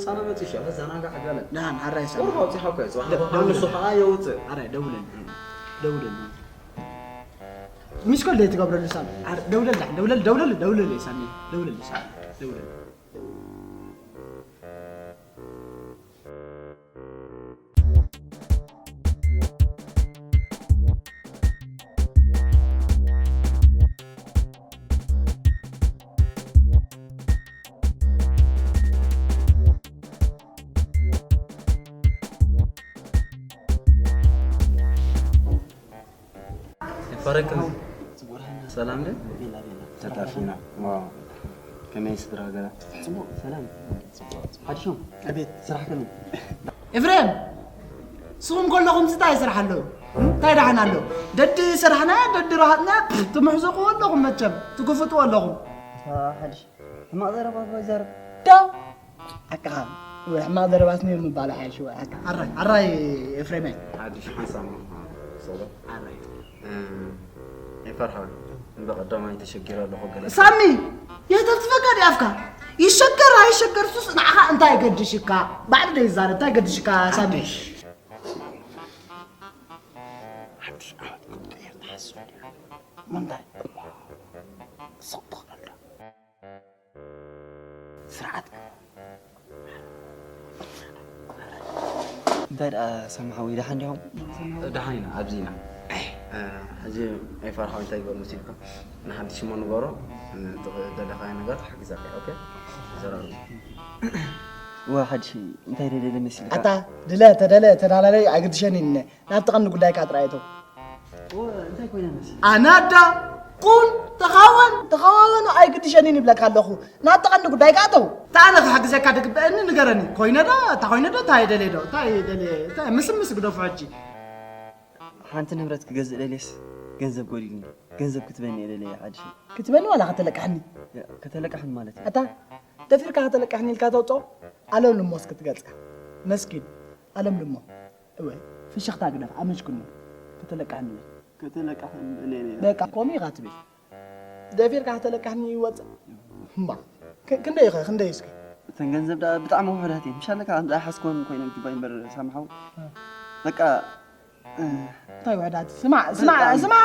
ሳና መጺ ሸ ዘናጋ ዓጋለ ደሓን ሓራይ ሳሚ ቁርብ ኣውጺኻ እኮ እዩ ጽባሕ ደ- ዝኾነ ደውለ- ንሱ ኸዓ የውጽእ ኣረ ደውለኒ ደውለኒ ሚስኮል ደይ ትገብረሉ ሳሚ ኣረ ደውለላ ደውለል ደውለል ደውለል ሳሚ ደውለል ሳሚ ደውለል ይፈረቅም ሰላም ደ ተጣፊና። ዋው ከመይ ስድራ ገዛ? ጽቡቅ ሰላም። ሓድሾም ኣቤት ስራሕ ከመይ? ኤፍሬም ስኹም ከለኹም ስታይ ስራሕ ኣሎ እንታይ ደሓን ኣሎ ደዲ ስራሕና ደዲ ረሃጥና ትምሕዝቑ ኣለኹም መቸም ትግፍጡ ኣለኹም ሓድሽ ሕማቕ ዘረባ እኮ ይዛረብ። ዶ ኣካኻ ወይ ሕማቕ ዘረባስ ነይሩ ምባል ሓይሽ ወይ ኣካ ኣራይ ኣራይ ኤፍሬመይ ሓድሽ ሓንሳብ ሰሎ ኣራይ ይፈርሓ በቐዳማይ ተሸጊረ ኣለኹ ገለ ሳሚ የህተፍትፈካ ድኣፍካ ይሸገር ኣይሸገር ሱስ ንዓኻ እንታይ ገድሽካ ባዕሉ ዶ ይዛረብ እንታይ ገድሽካ ሳሚ ሓድሽ ዓመት ክቕየር ተሓስብ ድዩ? ምንታይ እሞ ስቕ ትኽእል ዶ? ስርዓት እንታይ ደኣ ሰማሓዊ ደሓን ዲኹም? ደሓን ኢና ኣብዚ ኢና ሕዚ ኣይፈርሓዊ እንታይ ይገር መሲልካ ንሓንቲ ሽሞ ንገሮ ደለኻዮ ነገር ሓግዛካ ኦኬ ዘራሩ ዋ ሓድሽ እንታይ ደለለ መሲልካ ኣታ ድለ ተደለ ተዳላለይ ኣይግድሸን ይነ ናብቲ ቀንዲ ጉዳይካ ጥራይ እቶ እንታይ ኮይና መሲል ኣናዳ ኩን ተኻወን ተኻወኑ ኣይግድሸንን ይብለካ ኣለኹ ናብቲ ቀንዲ ጉዳይካ እተው እታ ኣነ ክሕግዘካ ትግበአኒ ንገረኒ ኮይነ ዶ እታ ኮይነ ዶ እንታይ ደልየ ዶ እንታይ ደልየ እንታይ ምስምስ ግደፉ ሕጂ ሓንቲ ንብረት ክገዝእ ደልየስ ገንዘብ ጎዲልኒ ገንዘብ ክትበኒ እየ ደልየ ሓድሽ ክትበኒ ዋላ ከተለቅሕኒ ከተለቅሕን ማለት እዩ ኣታ ደፊርካ ከተለቅሕኒ ኢልካ ተውፅኦ ኣለም ልሞስ ክትገልፃ መስኪን ኣለም ልሞ እወ ፍሽኽታ ግደፍ ኣመችኩኒ ከተለቅሕኒ ከተለቅሕን እኔ በቃ ኮሚ ኢኻ ትብል ደፊርካ ከተለቅሕኒ ይወፅእ እምባ ክንደይ ኢኸ ክንደይ እስኪ እተን ገንዘብ ደኣ ብጣዕሚ ውሑዳት እየን ምሻለካ ከምዚ ኣይሓዝኮን ኮይነን ጅባይ እምበር ሳምሓው በቃ እንታይ ውሕዳት ስማዕ ስማዕ ስማዕ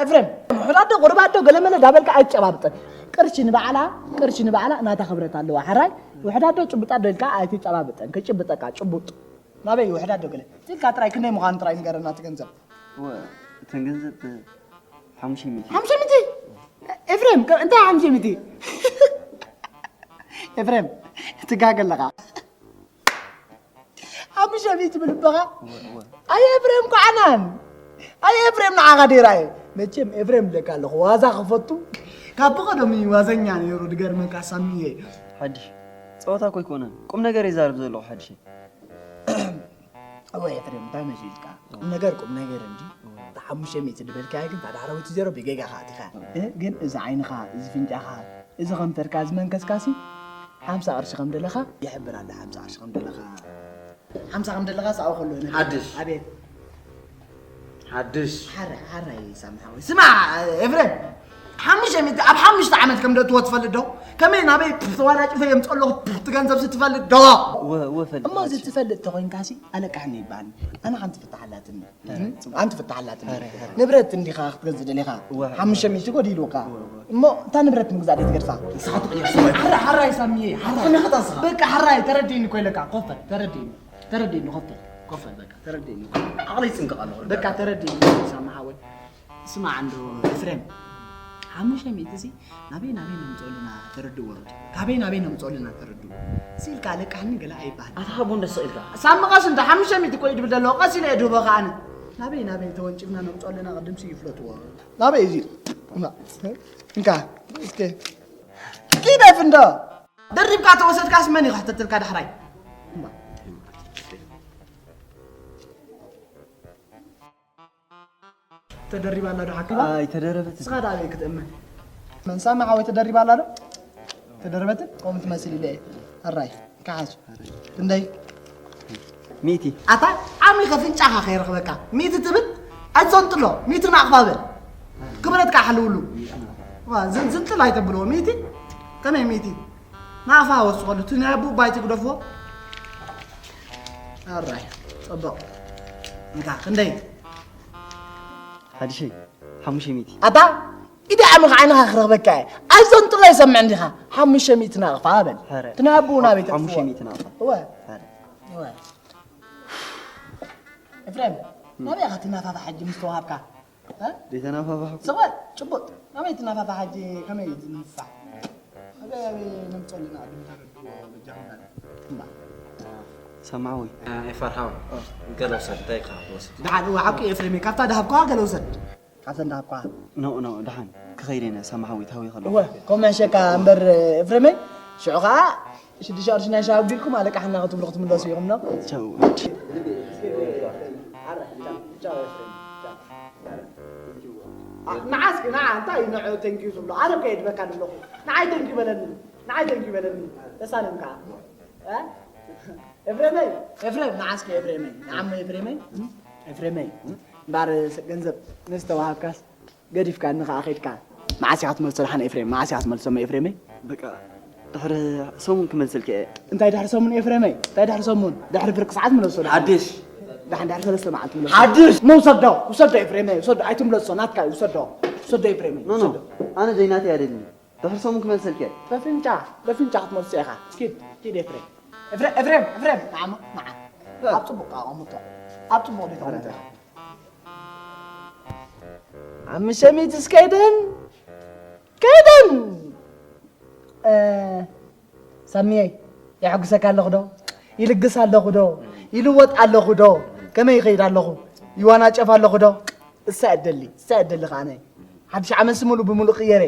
ኤፍሬም ውሕዳት ዶ ቁርባት ዶ ገለመለ ዳበልካ ኣይጨባብጠን ቅርሺ ንባዕላ ቅርሺ ንባዕላ እናታ ክብረት ኣለዋ ሓራይ ውሕዳት ዶ ጭብጣ ዶ ኢልካ ኣይትጨባብጠን ክጭብጠካ ጭቡጥ ናበይ ውሕዳት ዶ ገለ ኢልካ ጥራይ ክንደይ ምዃኑ ጥራይ ንገረና እቲ ገንዘብ እተን ገንዘብ ሓሙሽተ ሚእቲ ሓሙሽተ ሚእቲ ኤፍሬም እንታይ ሓሙሽተ ሚእቲ ኤፍሬም ትጋገ ኣለኻ ሓሙሽተ ሚእቲ ብልብኻ ኣየ ኤፍሬም ኳዕናን ኣየ ኤፍሬም ንዓኻ ደይራ እየ መቸም ኤፍሬም ለካ ኣለኹ ዋዛ ክፈቱ ካብ ብቐደሙ ዋዘኛ ነይሩ ድገርመካ ሳሚየ ሓድሽ ፀወታ እኮ ኣይኮነን ቁም ነገር ይዛረብ ዘለኹ ሓድሽ እወ ኤፍሬም እንታይ መሲልካ ቁም ነገር ቁም ነገር እንዲ እታ ሓሙሽተ ሚእቲ ድበልካያ ግን ታዳሕረዊቲ ዜሮ ብጌጋ ከኣቲኻ ግን እዚ ዓይንኻ እዚ ፍንጫኻ እዚ ከንፈርካ እዚ መንከስካሲ ሓምሳ ቅርሺ ከም ደለኻ ይሕብር ኣለ ሓምሳ ቅርሺ ከም ደለኻ ሓምሳ ከም ደለኻ ሳው ከሎ ሓድሽ ኣቤት ሓድሽ ሓራይ ሓራይ ሳምሓዊ ስማዕ ኤፍሬም ሓሙሽተ ሚእቲ ኣብ ሓሙሽተ ዓመት ከም ደእትዎ ትፈልጥ ዶ ከመይ ናበይ ተዋላጭፈ የምፀለኹ ትገንዘብ ዝትፈልጥ ዶ ወፈልጥ እሞ እዚ ትፈልጥ ተኮይንካሲ ኣለቃሕኒ ይበሃል ኣነ ሓንቲ ፍታሓላትኒ ኣንቲ ፍታሓላትኒ ንብረት እንዲኻ ክትገዝእ ደሊኻ ሓሙሽተ ሚእቲ ጎዲልካ እሞ እታ ንብረት ምግዛእ ደይ ትገድፋ ንስኻ ትቕየር ሰብኣይ ሓራ ሓራይ ሳሚየ ሓራ ከመይ ኸታ ንስኻ በቃ ሓራይ ተረዲኒ ኮይለካ ኮፈል ተረዲኒ ተረዲኒ ኮፈል ኮፈል በቃ ተረዲኒ ዓቕለይ ይጽንቀቕ ኣለኹ በቃ ተረዲኒ ሳሚ ሓወይ ስማዕ እንዶ ኤፍሬም ሓሙሽተ ሚእቲ ሲ ናበይ ናበይ ነምፅኦ ኣለና ተረድዎ ርድ ካበይ ናበይ ነምፅኦ ኣለና ተረድዎ ሲልካ ኣለቃሕኒ ገለ ኣይበሃል ኣታ ሃቦ እንደ ስቕ ኢልካ ሳሚ ቀስ እንተ ሓሙሽተ ሚእቲ እኮ እዩ ድብል ዘለዎ ቀስ ኢለ እየ ድህቦ ከዓነ ናበይ ናበይ ተወንጭፍና ነምፅኦ ኣለና ቅድም ሲ ይፍለጥዎ ናበይ እዚ እንካ እስከ ኪደፍ እንዶ ደሪብካ ተወሰድካስ መን ይኽሕተትልካ ዳሕራይ ተደሪባ ኣላ ዶ ሓኪባ ኣይተደረበት ንስኻ ዳ ኣበይ ክትእመን መንሳማ ሓወይ ተደሪባ ኣላ ዶ ተደረበትን ከምኡ ትመስል ኢለ ኣራይ ከሓዝ ክንደይ ሚእቲ ኣታ ዓሚኸ ፍንጫኻ ከይረኽበካ ሚእቲ ትብል ኣይትዘንጥሎ ሚእቲ ናቕፋ በል ክብረትካ ሓልውሉ ዝንጥል ኣይተብልዎ ሚእቲ ከመይ ሚእቲ ናቕፋ ወስኸሉ እቲ ናይ ኣቦ ባይቲ ግደፍዎ ኣራይ፣ ጽቡቕ። እንካ ክንደይ? ሓድሽይ፣ ሓሙሽተ ሚእቲ። ኣታ ኢደ ዓሚኻ ዓይንኻ ክረኽበካ እየ። ኣዞን ጥራይ ሰምዕ እንዲኻ። ሓሙሽተ ሚእቲ ናቕፋ በል። ኧረ። ትናብኡ ናበይ ተጥፍዎ? ሓሙሽተ ሚእቲ ናቕፋ። እወ። ኧረ። እወ። ኤፍሬም፣ ናበይ ኢኻ ትናፋፋ ሕጂ ምስ ተዋሃብካ? እ? ዘይተናፋፋሕኩ። ስቕ በል፣ ጭቡጥ። ናበይ ትናፋፋ ሕጂ ከመይ እዩ ዝንፋሕ? ኣበይ ኣበይ ነምፀልና ቅድም ተረድዎ በጃኹም። እምባ። ሰማዕዊ። ኣይፈርሃው ገለ ውሰድ እንታይ ኢኻ ትወስድ? ደሓን እወ ሓቂ ኤፍሬመይ ካብታ ደሃብኳ ገለ ውሰድ። ካብተን ደሃብኳ። ኖ ኖ ደሓን ክኸይድ እየ ሰማዕዊ ታዊ ከለኹ። እወ ከምኡ ሕሸካ እምበር ኤፍሬመይ ሽዑ ኸዓ ሽዱሽተ ቅርሺ ናይ ሻሂ ኣቢልኩም ኣለቃሕና ክትብሉ ክትምለሱ ኢኹም ኖ። ቻው። ንዓ እስኪ ንዓ እንታይ እዩ ንዑ ተንኪዩ ዝብሎ ኣነ እኮ የድበካ ዘለኹ ንዓይ ተንኪዩ በለኒ ንዓይ ተንኪዩ በለኒ ተሳለምካ እ? ኤፍሬመይ ኤፍሬም ንዓ እስኪ ኤፍሬመይ ንዓሞ ኤፍሬመይ ኤፍሬመይ እምበኣር ገንዘብ ንዝተዋሃብካስ ገዲፍካኒ ከኣ ከይድካ መዓስ ኢኻ ትመልሶ ደሓን ኤፍሬም መዓስ ኢኻ ትመልሶ እሞ ኤፍሬመይ በቃ ድሕሪ ሰሙን ክመልሰልካ እየ እንታይ ድሕሪ ሰሙን ኤፍሬመይ እንታይ ድሕሪ ሰሙን ድሕሪ ፍርቂ ሰዓት ምለሶ ደሓን ሓድሽ ደሓን ድሕሪ ሰለስተ መዓልቲ ምለሶ ሓድሽ እሞ ውሰዶ ውሰዶ ኤፍሬመይ ውሰዶ ኣይትምለሶ ናትካ እዩ ውሰዶ ውሰዶ ኤፍሬመይ ኖ ኖ ውሰዶ ኣነ ዘይናተይ ኣይደልን ድሕሪ ሰሙን ክመልሰልካ እየ በፍንጫ በፍንጫ ክትመልሶ ኢኻ ኪድ ኪድ ኤፍሬም ኤፍሬም ኤፍሬም ኤፍሬም ንዓ ንዓ ኣብ ጽቡቕ ኣቐምጦ ኣብ ጽቡቕ ዶ ተቐምጦ ኢኻ ኣብ ምሸሚትስ ከይደን ከይደን ሳሚየይ የሐጉሰካ ኣለኹ ዶ ይልግስ ኣለኹ ዶ ይልወጥ ኣለኹ ዶ ከመይ ይኸይድ ኣለኹ ይዋናጨፍ ኣለኹ ዶ እሳ እደሊ እሳ እደሊ ከዓነ ሓድሽ ዓመት ስሙሉ ብምሉእ ቅየረ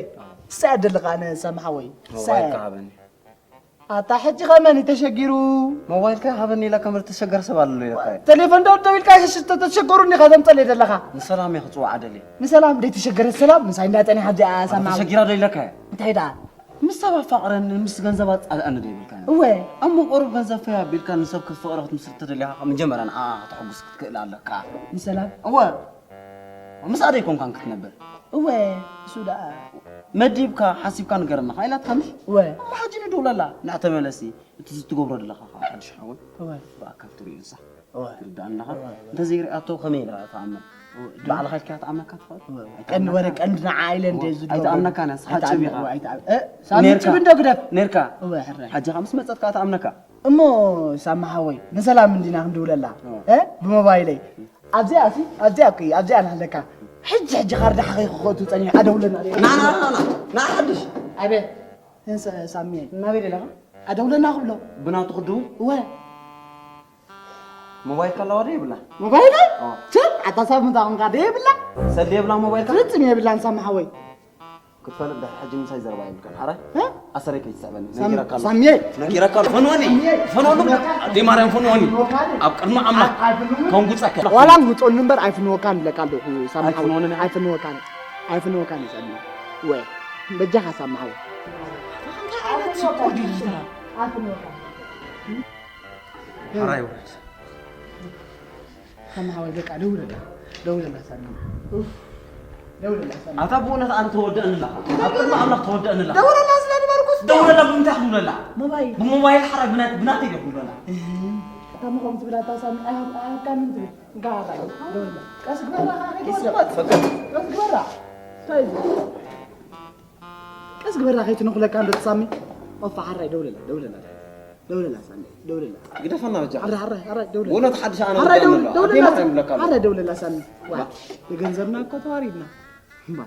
እሳ እደሊ ከዓነ ሳሚ ሓወይ እሳ ሞባይልካ ሃበኒ ኣታ ሕጂ ከመን ተሸጊሩ ሞባይልካ ሃበኒ ኢላ ከም ዝተሸገረ ሰብ ኣሎ ኢለካ እየ። ቴሌፎን ዶ ደው ኢልካ ሽሽቶ ተሸገሩ እንዲኻ ተምጸለይ ዘለኻ ንሰላም እየ ክጽውዓ ደልየ። ንሰላም ደይ ተሸገረ ሰላም ምሳይ እንዳጠኒ ሓብዚ ኣሳማ ተሸጊራ ዶ ኢለካ እየ። እንታይ ደኣ ምስ ሰብ ኣፋቕረኒ ምስ ገንዘብ ኣጻልኣኒ ዶ ይብልካ እወ እሞ ቁሩብ ገንዘብ ፈይ ኣቢልካ ንሰብ ክትፍቕሮ ክትምስል ተደሊኻ ካብ መጀመርያ ንዓኣ ከተሐጉስ ክትክእል ኣለካ። ንሰላም እወ ምስኣ ደይኮንካን ክትነብር እወ እሱ ደኣ መዲብካ ሓሲብካ ንገረና ከኣ ኢላትካ ምሽ እወ እሞ ሕጂ ንድውለላ ንዕ ተመለሲ እቲ ዝትገብሮ ዘለኻ ከዓ ሓድሽ ሓወይ እወ ብኣካል ትሪኡ ንሳ እወ ትርዳእ ኣለኻ እንተዘይሪኣቶ ከመይ ኢላ ትኣምን ባዕልኻ ኢልካ ትኣምነካ ትኽእል ቀንዲ ወረ ቀንዲ ንዓ ኢለ እንደ ዝዶ ኣይትኣምነካን እያ ስሓ ጭብ ኢኻ ሳሚ ጭብ እንዶ ግደፍ ነርካ እወ ሕራይ ሓጂ ከዓ ምስ መፀት ከዓ ትኣምነካ እሞ ሳሚ ሓወይ ንሰላም እንዲና ክንድውለላ እ ብሞባይለይ ኣብዚኣ ሲ ኣብዚኣ እኮ ኣብዚኣ ናለካ ሕጂ ሕጂ ካርዳ ሓኺ ክኸቱ ጸኒሑ ኣደውለና ና ና ና ና ሓድሽ ኣቤ እንሰ ሳሚ ናበይ ደለኻ ኣደውለና ክብሎ ብናቱ ክድውል እወ ሞባይል ከለዋ ዶ የብላ ሞባይል ትም ኣታ ሳብ ምንታ ኹንካ ዶ የብላ ሰል የብላ ሞባይል ፍጽም የብላን ሳሚ ሓወይ ክትፈልጥ ድሕሪ ሕጂ ምሳይ ዘረባ የብልካን ሓራይ ኣሰረይ ከይትስዕበኒ ነጊረካ ኣለኹ ሳሚየ ነጊረካ ኣለኹ ፈንወኒ ፈንወኒ ኣደይ ማርያም ፈንወኒ ኣብ ቅድሚ ኣምላኽ ከንጉፀካ ዋላ ንጉፀኒ እምበር ኣይፍንወካን ኢለካ ኣለኹ ሳሚ ኣይፍንወካን ኣይፍንወካን እዩ ሳሚ ወ በጃኻ ሳሚ ሓወይ ሓራይ ውረድ ከመሃወይ በቃ ደውለላ ደውለላ ሳሚ ደውለላ ሳሚ ኣታ ብእውነት ኣነ ተወደእኒ ኣለኻ ኣብ ቅድሚ ኣምላኽ ተወደእኒ ኣለኻ ደውለላ ስለ ዝበልኩስ ደውለላ ብምንታይ ክድውለላ ሞባይል ብሞባይል ሓራይ ብናተይ ዶ ክድውለላ እታ ምኾም ትብል ኣታ ሳሚ ኣይሃብካንን ትብል ጋራ ደውለላ ቀስ ግበራ ቀስ ግበራ እንታይ እዩ ቀስ ግበራ ከይትነኹለካ እንዶ ተሳሚ ኦፋ ሓራይ ደውለላ ደውለላ ደውለላ ሳሚ ደውለላ ግደፈና በጃ ሓራይ ሓራይ ሓራይ ደውለላ ብእውነት ሓድሽ ኣነ ሓራይ ደውለላ ሓራይ ደውለላ ሳሚ ዋ የገንዘብና እኮ ተዋሪድና እምባ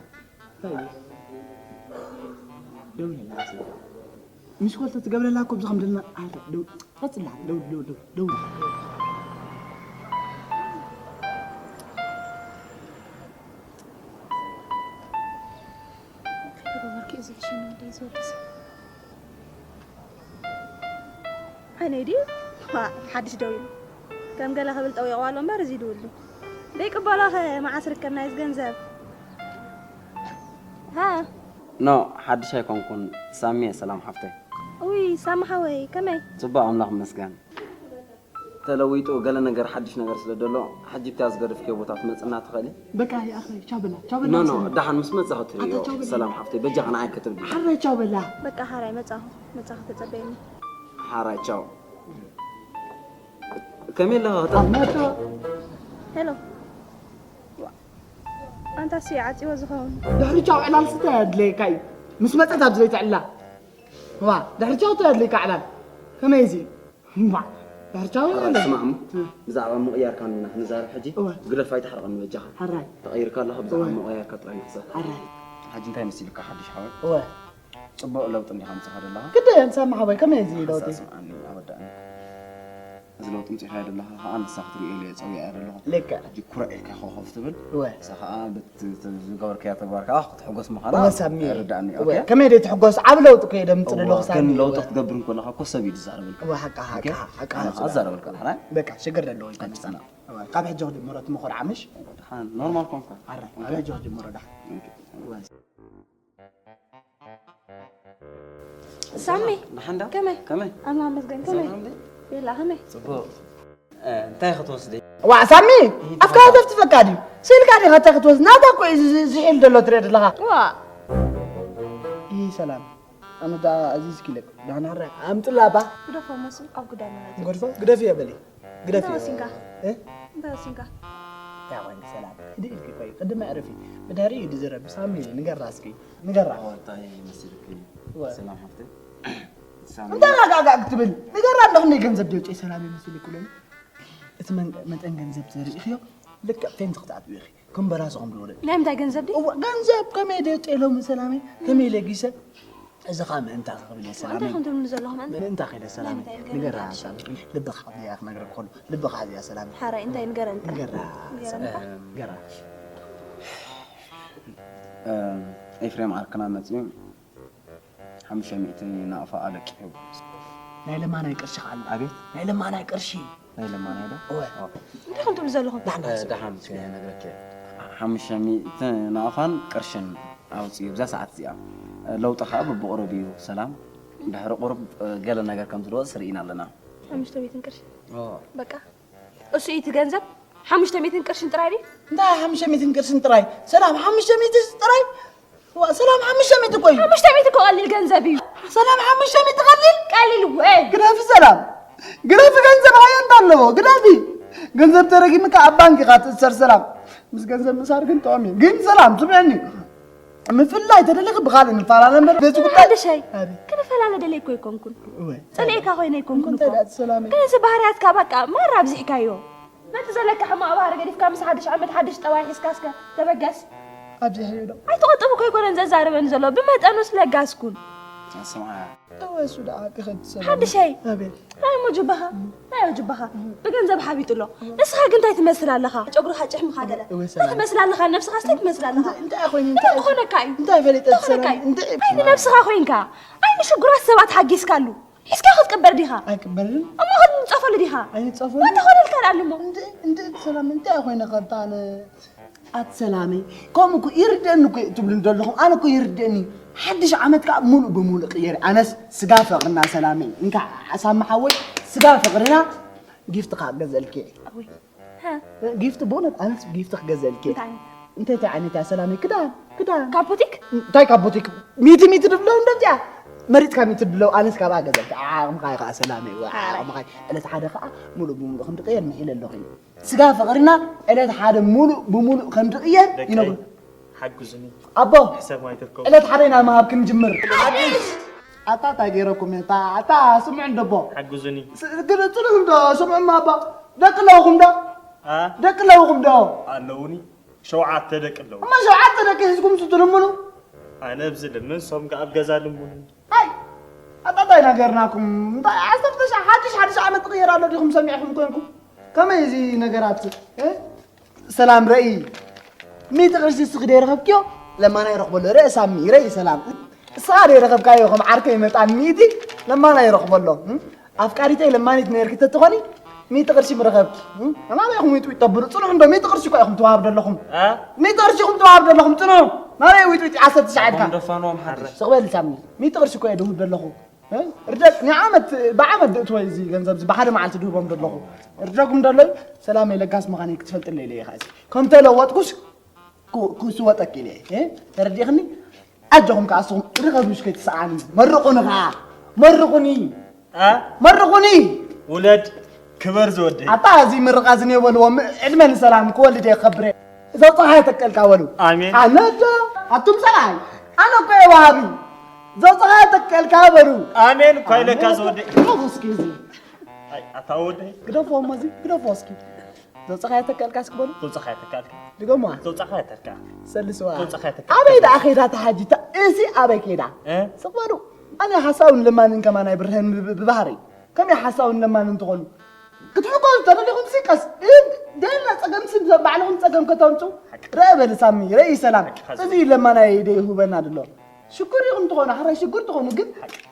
ደውለላ ሳሚ ምስ ኮልተ ትገብረላ እኮ ብዝኸም ደልና ሓራይ ደው ቀጽላ ደው ደው ደው ደው ከይተገበርኪ እዚ ሕሽም እንደ ዝወድስ ዓይነይ ድዩ ሓድሽ ደው ኢሉ ከም ገለ ክብል ጠዊቕዋ ኣሎ እምበር እዚ ድውል ደይቅበሎኸ መዓስ ርከብ ናይዚ ገንዘብ ሃ ኖ ሓድሽ ኣይኮንኩን ሳሚ እየ ሰላም ሓፍተይ ውይ ሳሚ ሓወይ ከመይ ጽቡቕ ኣምላኽ ይመስገን ተለዊጡ ገለ ነገር ሓድሽ ነገር ስለ ደሎ ሕጂ እታ ዝገደፍክዮ ቦታ ትመጽና ትኽእሊ? በቃ ይኣኽለይ ቻው በላ ቻው በላ ኖ ኖ ደሓን ምስ መጻኺ ትርእዮ ሰላም ሓፍተይ በጃኺ ንዓይ ክትርድኢ ሓራይ ቻው በላ በቃ ሓራይ መጻኹ መጻኺ ተጸበየኒ ሓራይ ቻው ከመይ ኣለኻ? ኣመታ ሄሎ። ዋ፣ ኣንታ ሲ ዓፂዎ ዝኸውን። ድሕሪ ቻው ዕላል ስተ ኣድለየካ እዩ። ምስ መፀት ኣብዚ ዘይትዕላ። ዋ፣ ድሕሪ ቻው ተድለይካ ዕላል። ከመይ እዚ? እምባ፣ ድሕሪ ቻው ኣረ፣ ዕላል። ስማዕ እሞ፣ ብዛዕባ ምቕያርካ ኢና ክንዛረብ ሕጂ። እወ። ግደፍ ኣይትሕርቐኒ በጃኻ። ሕራይ። ተቐይርካ ኣለኻ፣ ብዛዕባ እወ። ምቕያርካ ጥራይ ንሕሰብ። ሕራይ። ሕጂ እንታይ መሲልካ ሓድሽ ሓወይ? እወ። ጽቡቕ ለውጢ እንዲኻ ኣምጺኻ ዘለኻ። ግደ፣ ንሳማ ሓወይ፣ ከመይ እዚ ለውጢ? ኣሳ፣ ስምዓኒ፣ ኣወዳእኒ። እዚ ለውጢ ምጽኢኻ ዘለኻ ኸኣ ንሳ ክትርእዮ ኢለ ጸዊዐያ ዘለኹ። ልክዕ። ሕጂ ኩርዕ ኢልካ ኮኾፍ ትብል። እወ። ንሳ ኸኣ በቲ ዝገበርካዮ ተግባር ከኣ ክትሕጎስ ምዃና እወ፣ ሳሚ። ይርዳእኒ። እወ፣ ኦኬ? ከመይ ደይ ትሕጎስ? ዓቢ ለውጢ እኮ እየ ደምጽእ እወ፣ ዘለኹ ግን ሳሚ። ለውጢ እወ። ክትገብር እንከለኻ እኮ ሰብ እዩ ዝዛረበልካ። እወ፣ ሓቃ፣ ኦኬ? ሓቃ፣ ሓቃ፣ ኣነ ሓቃ። ኸኣ እዛረበልካ፣ ሕራይ? በቃ፣ ሽግር የለዎ፣ ይትቀጽና። እወ፣ ካብ ሕጂ ወዲኡ ምረት ምኹር ዓምሽ። ደሓን፣ ኖርማል ኮንካ። ኣረ፣ ካብ ሕጂ ወዲኡ ምረት ደሓን። ኦኬ። እወ። ሳሚ፣ ደሓን ዳ? ከመይ? ከመይ? ኣምላኽ ይመስገን፣ ከመይ? ሰላም ድዩ? የላ፣ ከመይ? ጽቡቕ። እ፣ እንታይ ክትወስዲ? ዋዕ ሳሚ፣ ኣፍካ ተፍትፈካ ድዩ? ስኢልካ ዲኻ እንታይ ክትወስድ? ናታ እኮ እዩ ዝ-፣ ዝ-፣ ዝሒል ዘሎ ትሪኦ ዘለኻ። ዋእ። ይህ ሰላም። ኣነ ደኣ ኣዚዝኪ ኢለኪ። ደሓን ሕራይ። ኣምጽላ እባ። ግደፎ መስል ኣብ ጉዳይ መናጀር። ግደፎ? ግደፍዮ በሊ። ግደፍዮ። እንታይ ወሲንካ? እ? እንታይ ወሲንካ? እንታይ ኮይንኪ ሰላም? ህድእ ኢልኪ ቆይ። ቅድም ኣዕርፊ። ብድሕሪኡ እዩ ዝዝረብ። ሳሚ ንገራ እስኪ። ንገራ። እንታይ መሲልኪ? እወ። ሰላም ሓፍተይ። ሳሚ። እንታይ ራጋጋግ ትብል? ንገራ እንዶ ክንደይ ገንዘብ ደውፅእ ሰላም ይመስል ይኩለኒ። እቲ መን-፣ መጠን ገንዘብ ተሪእኽዮ ልክዕ ፌንት ክትኣትዊ ኢኺ። ከም በራስኹም ዝወለድ። ናይ ምንታይ ገንዘብ ድዩ? እወ፣ ገንዘብ ከመይ ደውፅእ ሎሚ ሰላመይ? ከመይ ለጊሰ? እዚ ኸኣ ምእንታ ክብል እየ ሰላመይ። እንታይ ከም ትብሉኒ ዘለኹም ኣንታ? ምእንታ ከይደ ሰላመይ። ናይ ምንታይ ገንዘብ ንገራ ሓድሽ? ሰላመይ። ልብኻ ኣብዚኣ ክነግረካ ከሎ፣ ልብኻ ኣብዚኣ ሰላመይ። ሓራይ እንታይ ንገረኒ ጥራሕ? ንገራ። ንገረኒ ጥራሕ? እ፣ ኤፍሬም ዓርክና መፅዩ ሓሙሽተ ሚእቲ ናቕፋ ኣለቂሑ። ናይ ለማናይ ቅርሺ ኸኣ ኣሎ። ኣቤት? ናይ ለማናይ ቅርሺ። ናይ ለማናይ ዶ? እወ። ኦ። እንታይ ከም ትብሉ ዘለኹም? ዳሕና እ፣ ደሓን ስለ ነግረኪ። ሓሙሽተ ሚእቲ ናቕፋን ቅርሽን ኣውፅኡ ብዛ ሰዓት እዚኣ። ለውጢ ኸኣ በብቕሩብ እዩ ሰላም። ድሕሪ ቁሩብ፣ እ፣ ገለ ነገር ከም ዝለወጥስ ርኢና ኣለና። ሓሙሽተ ሚእትን ቅርሺ? ኦ። በቃ። እሱ እዩ እቲ ገንዘብ? ሓሙሽተ ሚእትን ቅርሽን ጥራይ ድዩ? እንታይ ሓሙሽተ ሚእትን ቅርሽን ጥራይ? ሰላም፣ ሓሙሽተ ሚእቲ ጥራይ? ዋ፣ ሰላም፣ ሓሙሽተ ሚእቲ እኮ እዩ። ሓሙሽተ ሚእቲ እኮ ቀሊል ገንዘብ እዩ። ሰላም፣ ሓሙሽተ ሚእቲ ቀሊል? ቀሊል ወይ? ግደፊ ሰላም። ግደፊ ገንዘብ ሃየ እንዳ ኣለዎ። ግደፊ። ገንዘብ ተረጊምካ ኣብ ባንክ ኢኻ ትእሰር ሰላም። ምስ ገንዘብ ምእሳር ግን ጥዑም እዩ። ግን ሰላም፣ ስምዕኒ። ምፍላይ ተደሊኺ ብኻልእ ንፈላለ እምበር በዚ ጉዳይ ሓድሸይ፣ ኣቤት። ክንፈላለ ደለይኩ ኣይኮንኩን። እወ። ጸሊኤካ ኮይነ ኣይኮንኩን እንታይ እኮ። ደኣ ሰላመይ? ግን እዚ ባህርያትካ በቃ ማራ ኣብዚሕካዮ። ነቲ ዘለካ ሕማቕ ባህሪ ገዲፍካ ምስ ሓድሽ ዓመት ሓድሽ ጠባይ ሒዝካ እስከ ተበገስ። ኣብዚሐዮ ዶ? ኣይትቐጥቡ እኮ ኣይኮነን ዘዛርበኒ ዘሎ፣ ብመጠኑስ ለጋስ ኩን። ስምዓ። እወ፣ እሱ ደኣ ክኸድ ሰላም። ሓድሸይ። ኣቤት። ናይ እሞ ጅባኻ፣ ናይ ጅባኻ። ብገንዘብ ሓቢጡ ኣሎ። ንስኻ ግን እንታይ ትመስል ኣለኻ? ጨጉርኻ ጭሕምኻ ገለ። እወ፣ እንታይ ሰላም። ትመስል ኣለኻ? ነብስኻ እንታይ ትመስል ኣለኻ? እንታይ፣ እንታይ ኮይነ? እንታይ እንታይ ክኾነካ እዩ? እንታይ ፈሊጠ እንታይ ክኾነካ ሰላም? እዩ? እንታይ ናይ ንነብስኻ ኮይንካ። ኣይ ንሽጉራት ሰባት ሓጊዝካሉ። ሒዝካ ክትቅበር ዲኻ? ኣይቅበርን። እሞ ክትንጸፈሉ ዲኻ? ኣይንጸፈሉ። እንታይ ኮነልካ ደኣ እሞ? እንደ፣ እንደ ሰላም እንታይ ኮይነ ከብታ ኣነ? ኣቲ ሰላመይ፣ ከምኡ እኮ ይርደኒ እኮ ትብሉ ዘለኹም፣ ኣነ እኮ ይርደኒ። ሓድሽ ዓመት ከዓ ሙሉእ ብሙሉእ ቅየር። ኣነስ ስጋ ፍቕርና ሰላመይ፣ እንካ ሳሚ ሓወይ፣ ስጋ ፍቕርና ጊፍት ከዓ ገዘልኪ። ኣወይ፣ ሃ? ጊፍት ብእውነት ኣነስ ጊፍት ክገዘልኪ። እንታይ ዓይነት? እንታይ እንታይ ዓይነት እያ ሰላመይ? ክዳን፣ ክዳን። ካብ ቡቲክ? እንታይ ካብ ቡቲክ? ሚቲ ሚቲ ድብለው እንደዚኣ። መሪፅካ ሚቲ ድብለው ኣነስ ካብኣ ገዘልኪ። ዓቕምኻ እዩ ከዓ ሰላመይ፣ ዋ፣ ዓቕምኻ እዩ። ዕለት ሓደ ከዓ ሙሉእ ብሙሉእ ከም ትቅየር ምሒለ ኣለኹ። ስጋ ፍቕርና ዕለት ሓደ ሙሉእ ብሙሉእ ከም ዝቕየር ደቀይ፣ ይነግሩ። ሓግዙኒ። ኣቦ፣ ሕሰብ ኣይትርከቡ። ዕለት ሓደ ኢና ምሃብ ክንጅምር። ኣታ እንታይ ገይረኩም እየ? ኣታ፣ ኣታ ስምዑ እንዶ ኣቦ። ሓግዙኒ። ስ-፣ ግን ጽኑዕ እንዶ ስምዑ እማ ኣቦ። ደቂ ኣለውኹም ዶ? ኣ? ደቂ ኣለውኹም ዶ? ኣለውኒ። ሸውዓተ ደቂ ኣለዉ። እማ ሸውዓተ ደቂ ሒዝኩም ትልምኑ? ኣነ ኣብዚ ልምን፣ ሶም ከኣ ኣብ ገዛ ልምኑ። ኣይ፣ ኣታ እንታይ ነገርናኩም? እንታይ ዓሰርተ ሺሕ ሓድሽ፣ ሓድሽ ዓመት ትቕየር ኣሎ ዲኹም ሰሚዕኩም ኮንኩም? ከመይ እዚ ነገራት? እ? ሰላም ረኢ። ሚእቲ ቅርሺ እስኺ ደይረኸብክዮ? ለማና ይረኽበሎ። ርእ ሳሚ፣ ረኢ ሰላም። እስኻ ደይረኸብካዮ ከም ዓርከይ መጣን ሚእቲ ለማና ይረኽበሎ። እ? ኣፍቃሪተይ ለማኒት ነይርኪ ተትኾኒ፣ ሚእቲ ቅርሺ ምረኸብኪ። እ? ናበይ ኢኹም ዊጥዊጥ ተብሉ? ጽኑሕ እንዶ፣ ሚእቲ ቅርሺ እኮ ኢኹም ትወሃብ ዘለኹም። እ? ሚእቲ ቅርሺ ኢኹም ትወሃብ ዘለኹም፣ ጽኑሕ። ናበይ ዊጥዊጥ ዓሰርተ ሺሕ ኢድካ? ኣቦም ደፋንዎም ሓድሽ። ስቕ በል ሳሚ። ሚእቲ ቅርሺ እኮ እየ ድህብ ዘለኹ። እ? ርደግ፣ ንዓመት፣ ብዓመት ድእትወ እዚ ገንዘብ እዚ ብሓደ መዓልቲ ድህቦም ዘለኹ። ርደጉም ደለዩ፣ ሰላመይ ለጋስ ምዃነይ ክትፈልጥለይ ኢለ እየ ኸዓ እዚ። ከም ተለወጥኩስ፣ ኩ-፣ ክስወጠኪ ኢለ እየ። እ? ተረዲእኽኒ? ኣጆኹም ከኣ እስኹም ርኸቡ፣ ምሽ ከይትሰኣኑ። መርቑኒ ከኣ። መርቑኒ። ኣ? መርቑኒ። ውለድ። ክበር ዝወደይ። ኣታ እዚ ምርቓ ዝኔ በልዎም። ዕድመ ንሰላም ክወልድ እየ ክኸብር እየ። ዘውፃኻ የተቀልካ በሉ። ኣሜን። ኣነ ዶ ኣቱም ሰብኣይ ኣነ እኮ እየ ወሃቢ። ዘውፃኻ የተቀልካ በሉ። ኣሜን እኳ ኢለካ ዝወደይ። ግደፎ እስኪ እዚ ኣይ ኣታ ወደይ። ግደፎ እሞ እዚ ግደፎ እስኪ። ዘውፃኻ የተቀልካ እስኪ በሉ። ዘውፃኻ የተቀልካ። ድገሞ ዘውፃኻ የተልካ። ሰልስዋ ዘውፃኻ የተቀልካ። ኣበይ ደኣ ኸይዳ ተሓጂታ? እዚ ኣበይ ከይዳ? እ? ስቕ በሉ። ኣነ ሓሳውን ለማንን ከማን ኣይብርህን ብባህሪ ከመይ ሓሳውን ለማንን ትኾኑ? ክትሕጎዙ ተደሊኹም ሲ ቀስ ደላ ጸገም ሲ ባዕልኹም ጸገም ከተምፁ። ረአ በል ሳሚ ረኢ ሰላም። እዚ ለማናይ ደይሁበና ድሎ ሽጉር ኢኹም ትኾኑ ሓራይ ሽጉር ትኾኑ ግን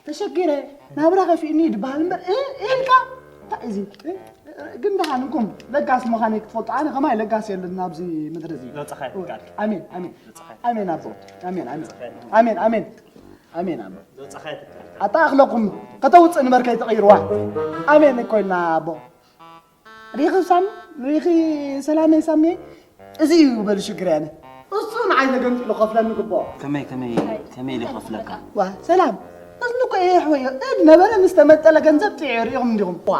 ተሸጊረ ናብራ ከፊእኒ ድበሃል እምበር እ- ኢልካ እንታይ እዚ እ- ግን ደሓንኩም ለጋስ ምዃነይ ክትፈልጡ ኣነ ከማይ ለጋስ የለን ኣብዚ ምድሪ እዚ ዘውፃኻ የተልካ። ኣሜን ኣሜን ዘውፃኻ ኣሜን ኣቦ ኣሜን ኣሜን ኣሜን ኣሜን ኣሜን ኣሜን ኣቦ ዘውፃኻ የተልካ። ኣታ እኽለኩም ከተውፅእ ንበር ከይትቕይርዋ ኣሜን እኮ ኢልና ኣቦ ሪኺ ሳሚ ሪኺ ሰላመይ ሳሚ እዚ እዩ በሉ ሽግር ያነ እሱ ንዓይ ተገንጢሉ ከፍለኒ ግቦ ከመይ ከመይ ከመይ ኢለ ከፍለካ ዋ ሰላም እዝኒ እኮ ይሕወዮ እድ ነበረ ምስ ተመጠለ ገንዘብ ጥዑ ሪኢኹም እንዲኹም ዋ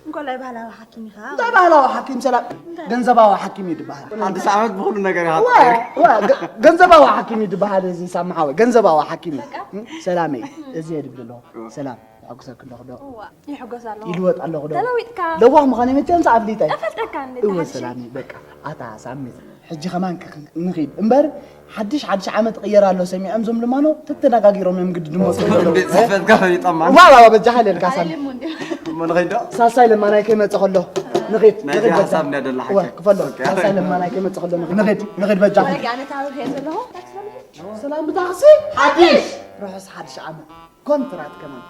እንኮላይ ባህላዊ ሓኪም ኢኻ እንታይ ባህላዊ ሓኪም ሰላም ገንዘባዊ ሓኪም እዩ ዝበሃል ሓድሽ ዓመት ብኩሉ ነገር ኢኻ ዋ፣ ዋ፣ ገ- ገንዘባዊ ሓኪም እዩ ዝበሃል እዚ ሳምሓወ ገንዘባዊ ሓኪም እዩ ሰላመይ እዚ እየ ድብል ኣለኹ ሰላም ይሐጉሰክ ኣለኹ ዶ ይሕጎስ ኣለኹ ይልወጥ ኣለኹ ዶ ተለዊጥካ ለዋህ ምዃነይ መቸም ኣፍሊጠ እፈልጠካ እንደ እወ ሰላሚ በቃ ኣታ ሳሚ ሕጂ ከማን ንኺድ እምበር ሓድሽ ሓድሽ ዓመት ይቕየር ኣሎ ሰሚዖም ዞም ልማኖ ተተነጋጊሮም እዮም ግዲ ድመፁ ቤት ጽሕፈትካ ፈሊጦማ ዋዋ በጃ ሓለልካ ሳሚ እሞ ንኸይዶ ሳልሳይ ለማናይ ከይመፀ ከሎ ንኺድ ናይ ንኺድ በጃ ሓሳብ እንዳደላ እወ ሓቂ ክፈሎ ሳልሳይ ለማናይ ከይመፀ ከሎ ንኺድ ንኺድ ንኺድ በጃ ረጊ ኣነ ታብር ከየ ዘለኹ ሰላም ብታክሲ ሓድሽ ርሑስ ሓድሽ ዓመት ኮንትራት ከማን